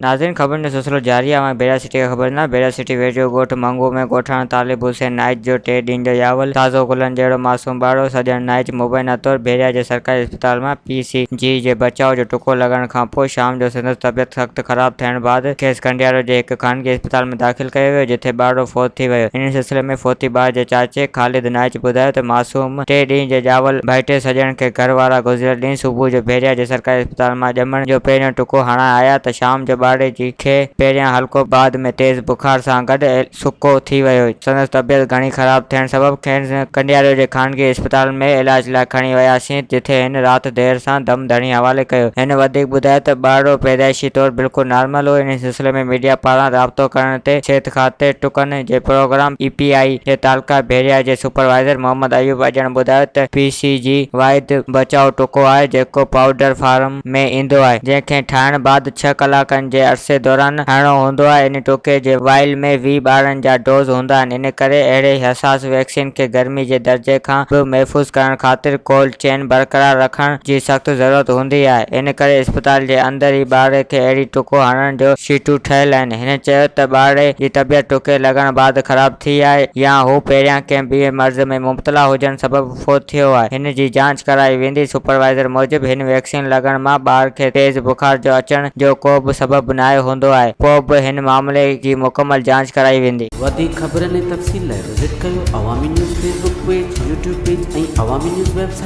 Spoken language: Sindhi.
ناظرين خبرن جو سلسلو جاري آهي اوهان کي ڀيرا سٽي کان خبر ڏيندا ڀيرا سٽي ويجهو ڳوٺ منگو ۾ ڳوٺاڻو طالب حسين نائچ جو ٽي ڏينهن جو ڄاول تازو گلن جهڙو معصوم ٻارڙو سڄڻ نائچ مبينا طور ڀيريا جي سرڪاري اسپتال مان پي سي جي جي بچاء جو ٽڪو لڳڻ کانپوء شام جو سندس طبيعت سخت خراب ٿيڻ بعد کيس ڪنڊيارو جي هڪ خانگي اسپتال ۾ داخل ڪيو ويو جتي ٻارڙو فوت ٿي ويو. ان سلسلي ۾ فوتي ٻار جي چاچي خالد نائچ ٻڌايو ته معصوم ٽي ڏينهن جي ڄاول ڀائٽي سڄڻ کي گهر وارا گذريل ڏينهن صبح جو ڀيريا جي سرڪاري اسپتال مان ڄمڻ جو پهريون ٽڪو هڻائي آيا ته شام جو ٻارڙي جي کي پهريان هلڪو بعد ۾ تيز بخار سان گڏ سڪو ٿي ويو، سندس طبيعت گهڻي خراب ٿيڻ سبب کيس ڪنڊياريو جي خانگي اسپتال ۾ علاج لاء کڻي وياسين، جتي هن رات دير سان دم ڌڻي حوالي ڪيو. هن وڌيڪ ٻڌايو ته ٻارڙو پيدائشي طور بلڪل نارمل هو، ان سلسلي ۾ ميڊيا پاران رابطو ڪرڻ تي صحت کاتي ٽڪن جي پروگرام اي پي آء جي تعلقه ڀيريا جي سپروائيزر محمد ايوب اڄڻ ٻڌايو ته پي سي جي واحد بچاء ٽڪو آهي جيڪو پائوڊر فارم ۾ ايندو آهي، جنهن کي ٺاهڻ بعد ڇهه ڪلاڪن جي عرصي دوران هڻڻو هوندو آهي، ان ٽوڪي جي وائل ۾ 20 ٻارن جا ڊوز هوندا آهن، ان ڪري اهڙي حساس ويڪسين کي گرمي جي درجي کان به محفوظ ڪرڻ خاطر ڪولڊ چين برقرار رکڻ جي سخت ضرورت هوندي آهي، ان ڪري اسپتال جي اندر ئي ٻارڙي کي اهڙي ٽڪو هڻڻ جو شيٽون ٺهيل آهن، هن چيو ته ٻارڙي جي طبيعت ٽڪي لڳڻ بعد خراب ٿي آهي يا هو پهريان ڪنهن ٻئي مرض ۾ مبتلا هجڻ سبب فوت ٿيو آهي، هن جي جاچ ڪرائي ويندي، سپروائيزر موجب هن ويڪسين لڳڻ مان ٻار کي تيز بخار جو اچڻ جو ڪو به سبب ناهي هوندو آهي، پوء به هن معاملي جي مڪمل جاچ ڪرائي ويندي. وڌيڪ خبرن ۽ تفصيل لاء وزٽ ڪيو Awami news Facebook page, YouTube page ۽ Awami news website.